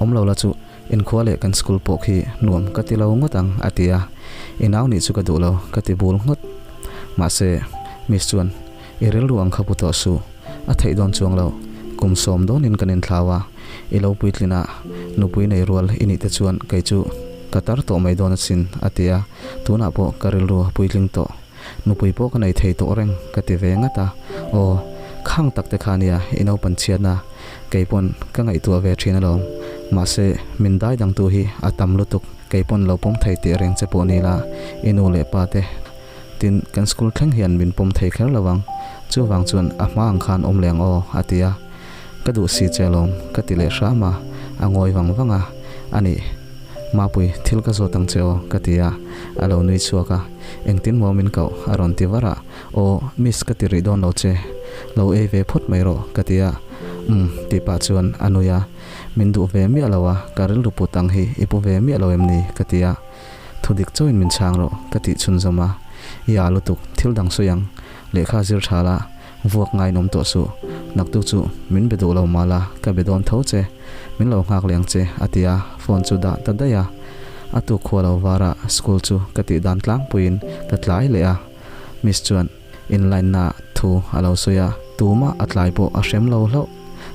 S1: Awm lo la chu Inkhua leh kan school pawh khi nuam ka ti lo ngawt ang a ti a, i nau nih chu ka duh lo ka ti bul ngawt. Mahse, Miss chuan i rilru ang kha pu tawh suh, a theih dawn chuang lo, kum sawm dawnin kan inthlau a, i lo puitlin a, nupui nei rual i nih te chuan kei chu ka tar tawh mai dawn asin a ti a, tunah pawh ka rilru a puitling tawh. Nupui pawh ka nei thei tawh reng ka ti ve ngat a, aw, khang tak te kha nia i naupan chhiatna, kei pawn ka ngaihtuah ve thin alawm, mahse min dai dangtu hi a tam lutuk, kei pawn lo pawm thei teh reng che pawh ni la, i nu leh pa te tin kan school thleng hian min pawm thei kher lo ang, chuvang chuan a hma ang khan awm leh ang aw a ti a, ka duh si che alawm ka ti leh hram a, a ngawi vang vang a, anih Mapui thil ka zawt ang che aw ka ti a, a lo nui chhuak a. Engtin maw min koh? a rawn ti var a. Aw, miss ka ti rih dawn lo che. Lo ei ve phawt mai rawh, ka ti a. Umm, tih pah chuan a nui a. Min duh ve miah lo a, ka rilru put ang hi i pu ve miah lo em ni? ka ti a. Thu dik chauhin min chhang rawh, ka tih chhunzawm a. I â lutuk, thil dang sawi ang. Lehkha zir tha la, vuak ngaiin awm tawh suh. Naktuk chu min be duh lo mah la, ka be dawn tho che. Min lo nghak leh ang che, a ti a, phone chu dah ta daih a. A tuk khua lo varah school chu ka tih dan tlangpuiin ka tlai leh a, Miss chuan inline na thu a lo sawi a, tumah a tlai pawh a hrem lo hlauh.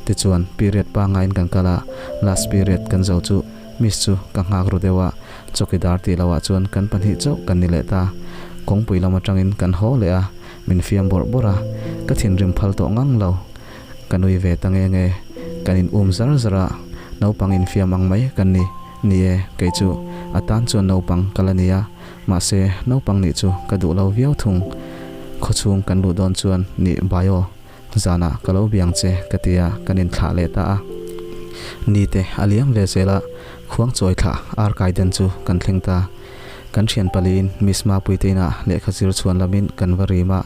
S1: Tichuan period pangaiin kan kal a, last period kan zo chu Miss chu ka nghak ru deuh a, chawkidar tih lohah chuan kan pahnih chauh kan ni leh ta. Kawngpui lam atangin kan haw leh a, min fiam bawrh bawrh a, ka thinrim phal tawh ngang lo. Ka nui ve ta nge nge, kan in um zar zar a, naupang infiam ang mai kan ni. Ni e, kei chu a tan chuan naupang ka la ni a, mahse naupang nih chu ka duh lo viau thung. Khawchhung kan luh dawn chuan nih bai aw, zanah ka lo biang che ka ti a, kan inthlah leh ta a. Ni te a liam ve zel a, khuang chawi thlah ar kai den chu kan thleng ta. Kan thian paliin Miss Mapuite inah lehkha zir chhuan lamin kan va rim a,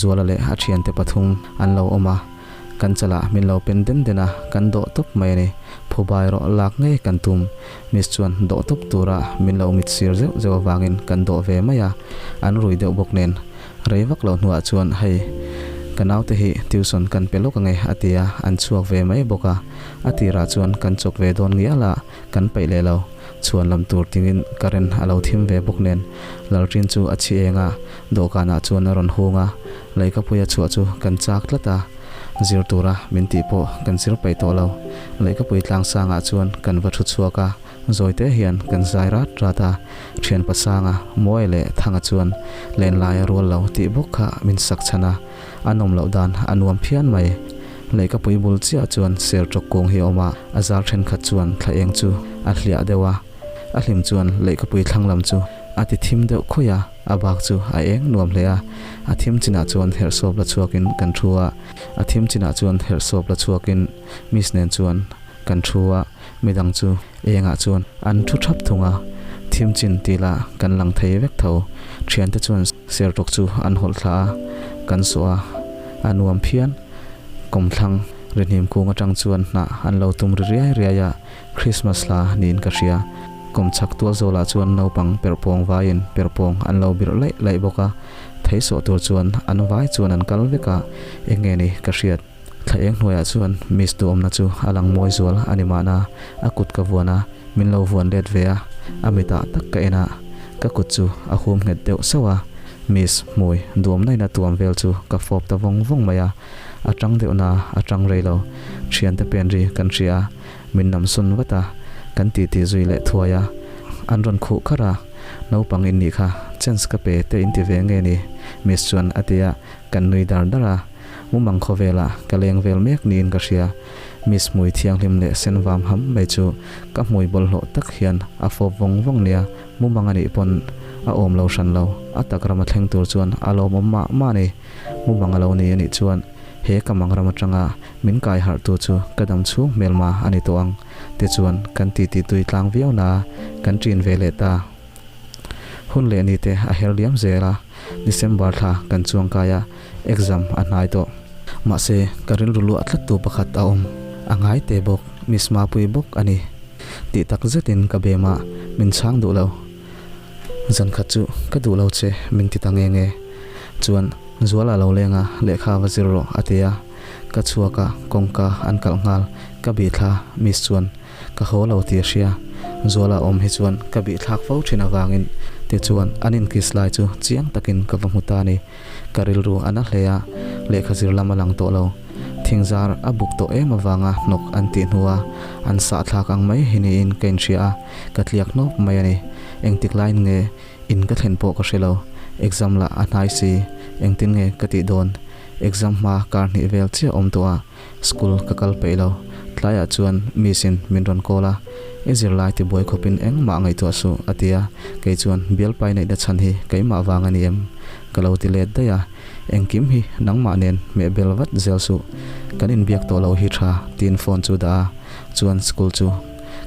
S1: Zuala leh a thiante pathum an lo awm a. Kan chalah min lo pen den den a, kan dawh tawp mai a ni. Phubai rawh lak ngei kan tum. Miss chuan dawh tawp tura min lo mit sir zeuh zeuh avangin kan dawh ve mai a, an rui deuh bawk nen. Rei vak lo hnuah chuan hei, ka naute hi tuition kan pe lawk ange a ti a, an chhuak ve mai bawk a. A tirah chuan kan chawk ve dawn ngial a, kan peih leh lo. Chhuan lam tur tingin current a lo thim ve bawk nen Lalrin chu a chhi eng a, dawhkanah chuan a rawn hung a, Leihkapuia chhuah chu kan chak tlat a, zir tura min tih pawh kan zir peih tawh lo. Leihkapui tlangsangah chuan kan va thu chhuak a, zawite hian kan zai rat rat a, thianpa Sanga, Muai leh Thanga chuan lenlai a rual lo tih bawk kha min sak chhan a, a nawm loh dan a nuam phian mai. Leihkapui bul chiah chuan serṭawk kung hi a awm a, a zar ṭhenkhat chuan thla eng chu a hliah deuh a, a hlim chuan leihkapui thlang lam chu a ti thim deuh khuih a, a bak chu a eng nuam hle a, a thim chinah chuan herhsawp la chhuakin kan thu a, a thim chinah chuan herhsawp la chhuakin Miss nen chuan kan thu a, midang chu engah chuan an thu thap thung a, thim chin tih lah kan lang thei vek tho, thiante chuan sertawk chu an hawlh thla a, kan sawh a, a nuam phian, kawmthlang rihnim kung atang chuan hnah an lo tum ri riai riai a, Christmas hla niin ka hria, kawmchhak tual zawlah chuan naupang perhpawng vaiin perhpawng an lo birh laih laih bawk a, thei sawh tur chuan an vai chuan an kal vek a, eng nge ni ka hriat. Thla eng hnuaiah chuan Miss duhawmna chu a lang mawi zual a ni mahna, a kut ka vuan a, min lo vuan let ve a, a mitah tak ka en a, ka kut chu a hum nghet deuh sauh a, Miss hmui duhawmna in a tuam vel chu ka fawp ta vawng vawng mai a, a tang deuh na a tang rei lo, thiante pen ri kan hria a, min nam sun vat a, kan titi zui leh thuai a, an rawn khuh kharh a, naupang in nih kha chance ka pe te in ti ve nge ni Miss chuan a ti a, kan nui dar dar a. Mumang khawvelah ka leng vel mek niin ka hria. Miss hmui thianghlim leh sen vam ham mai chu ka hmui bawlhhlawh tak hian a fawp vawng vawng nia. Mumang a nih pawn a awm lo hran lo. A tak ram a thleng tur chuan a lawmawm mah mah a ni. Mumang a lo ni a nih chuan he ka mang ram atanga min kai harh tu chu ka dam chhung hmelma a ni tawh ang. Tichuan kan titi tui tlang viau na kan ṭin ve leh ta. Hun leh ni te a her liam zel a, December thla kan chuang kai a, exam a hnai tawh. Mahse, ka rilru luah tlat tu pakhat a awm. A ngai te bawk, Miss Mapui bawk a ni. Tih tak zetin ka bem a, min chhang duh lo. Zan khat chu ka duh lo che min ti ta nge nge. Chuan, Zuala lo leng a, lehkha va zir rawh a ti a. Ka chhuak a, kawngka an kalh nghal. Ka bih thla, Miss chuan Ka haw lo tih a hria. Zuala awm hi chuan ka bih thlak fo thin avangin tichuan an inkiss lai chu chiang takin ka va hmu ta a ni. Ka rilru a na hle a, lehkha zir lam a lang tawh lo. Thingzar a buk tawh em avanga hnawk an tih hnua an sah thlak ang mai hi niin ka inhria a, ka tliak hnawp mai a ni. Engtik laiin nge in ka thlen pawh ka hre lo. Exam lah a hnai si, engtin nge ka tih dawn? Exam hma kar hnih vel chiah awm tawh a. School ka kal peih lo. Tlaiah chuan Miss in min rawn call a, I zirlai tibuai khawpin engmah ngaihtuah suh a ti a, kei chuan bialpai neihna chhan hi keimah vang a ni em? Ka lo ti let daih a, engkim hi nangmah nen hmeh bel vat zel suh, kan inbiak tawh lo hi tha tiin phone chu dah a, chuan school chu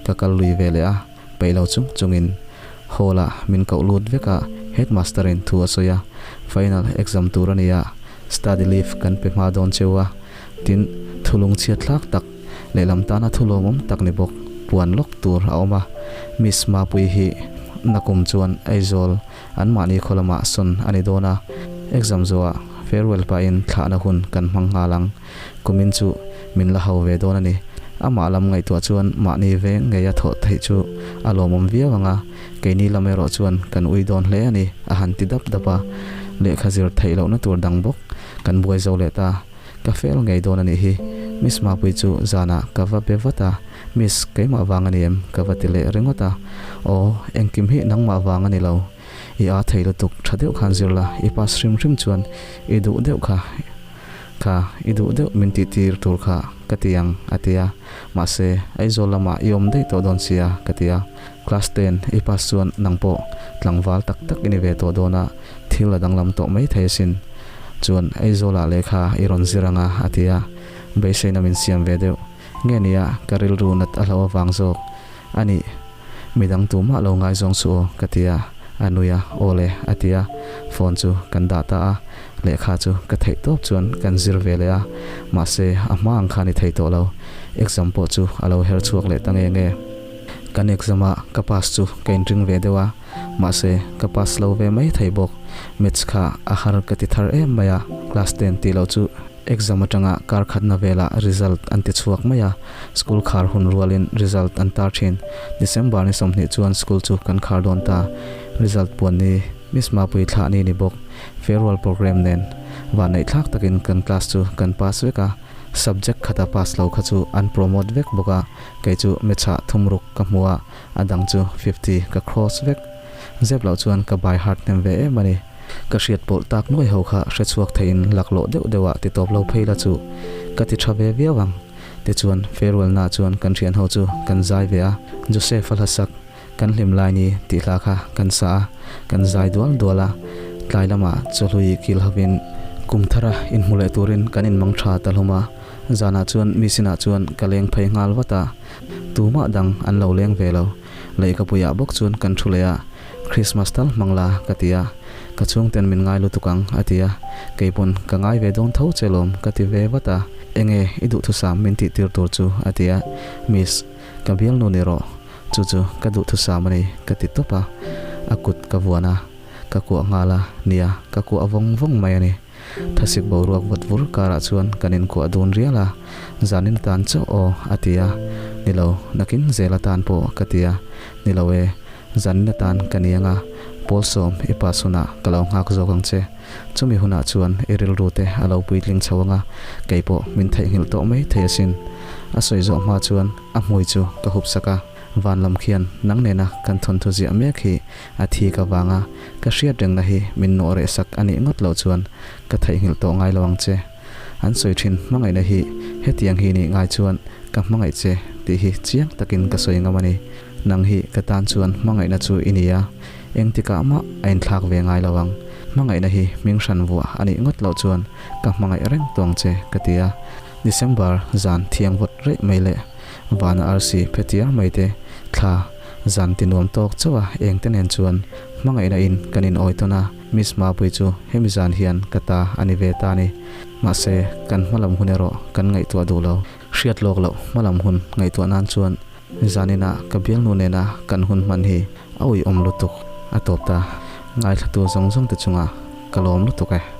S1: ka kal lui ve leh a, peih lo chung chungin hall ah min koh lut vek a, headmaster in thu a sawi a, final exam tur a ni a, study leave kan pe hma dawn cheu a, Tin, thulung chhiat thlak tak, lehlam tana thu lawmawm tak ni bawk, puan lawk tur a awm a. Miss Mapui hi nakum chuan Aizawl anmahni khaw lamah sawn a ni dawn a. Exam zawhah farewell pahin thlahna hun kan hmang nghal ang. Kumin chu min la hau ve dawn a ni. Amah lam ngaihtuah chuan mahni veng ngeia thawh theih chu a lawmawm viau ang a, keini lam erawh chuan kan ui dawn hle a ni, a han ti dap dap a. Lehkha zir theih lohna tur dang bawk kan buai zo leh ta. Ka fel ngei dawn a nih hi. Miss Mapui chu zanah ka va be vat a, Miss, keimah vang a ni em? ka va ti leh ringawt a. Aw, engkim hi nangmah vang a ni lo. I aa thei lutuk, tha deuh khan zir la, i pass hrim hrim chuan i duh deuh kha, kha i duh deuh min tih tir tur kha ka ti ang, a ti a. Mahse, Aizawl lamah i awm daih tawh dawn sia, ka ti a. Class ten i pass chuan nang pawh tlangval tak tak i ni ve tawh dawn a, thil a danglam tawh mai thei asin. Chuan Aizawlah lehkha i rawn zir anga a ti a, beiseina min siam ve deuh. Nge nia ka rilru nat a hlo avang zawk a nih, midang tumah lo ngaizawng suh aw ka ti a, a nui a, aw le a ti a, phone chu kan dah ta a, lehkha chu ka theih tawp chuan kan zir ve leh a, mahse a hma ang kha ni thei tawh lo, exam pawh chu a lo her chhuak leh ta nge nge. Kan exam a ka pass chu ka inring ve deuh a, Mahse, ka pass lo ve mai thei bawk. Maths kha a har ka ti thar em mai a, class ten tih loh chu exam atanga kar khatna velah result an ti chhuak mai a, school khar hun rualin result an tar thin. December ni 20 chuan school chu kan khar dawn ta. Result puan ni Miss Mapui thlah ni ni bawk. Farewell program nen vanneih thlak takin kan class chu kan pass vek a, subject khata pass lo kha chu an promote vek bawk a, kei chu maths ah thumruk ka hmu a, A dang chu 50 ka cross vek. Zep loh chuan ka by heart hnem ve em a ni. Ka hriat pawlh tak nuai ho kha hre chhuak theiin laklawh deuh deuh ah ti tawp lo phei la chu. ka ti tha ve viau ang. Tichuan farewell na chuan kan thian ho chu kan zai ve a, Joseph a hla sak kan hlim lai ni tih hla kha kan sa a, kan zai dual dual a, tlai lamah chawhlui kil hovin kum thara inhmu leh turin kan inmang tha ta hlawm a, zanah chuan mi sinah chuan ka leng phei nghal vat a, tumah dang an lo leng ve lo, lehkhapuiah bawk chuan kan thu leh a, Christmas tal hmang la ka ti a, ka chhungten min ngai lutuk ang a ti a, keipawn ka ngai ve dawn tho che lawm ka ti ve vat a, enge i duhthusam min tih tir tur chu a ti a, Miss, ka bialnu ni rawh, chu chu ka duhthusam a ni ka ti tawp a, a kut ka vuan a, ka kuah nghal a, nia ka kuah vawng vawng mai a ni. Thasik boruak vawt vur karah chuan kan inkuah dun rial a, zanin atan chauh aw a ti a, ni lo, nakin zel atan pawh ka ti a, ni lo e, zanin atan ka ni anga, Pawlsawm i pass hunah ka lo nghak zawk ang che, chumi hunah chuan i rilru te a lo puitling chho anga, kei pawh min theihnghilh tawh mai thei asin. A sawi zawh hma chuan a hmui chu ka hup sak a, van lam khian nang nena kan thawnthu ziah mek hi A thi ka vanga ka hriat rengna hi min nawh reh sak a nih ngawt loh chuan ka theihnghilh tawh ngai lo ang che. An sawi thin hmangaihna hi hetiang hi nih ngai chuan ka hmangaih che tih hi chiang takin ka sawi ngam a ni. Nang hi ka tan chuan hmangaihna chu i ni a, engtikah mah a inthlak ve ngai lo ang. Hmangaihna hi hming hran vuah a nih ngawt loh chuan ka hmangaih reng tawng che ka ti a. December zan thiang vawt reih mai leh vana arsi phe tiar mai te thla Zan ti nuam tawk chauh a engte nen chuan hmangaihna in kan in awi tawn a, Miss Mapui chu hemi zan hian ka ta a ni ve ta a ni. Mahse, kan hmalam hun erawh kan ngaihtuah duh lo. Hriat lawk loh hmalam hun ngaihtuah nan chuan zaninah ka bialnu nena kan hun hman hi a uiawm lutuk a tawp ta. Ngaithlatu zawng zawng te chungah ka lawm lutuk e.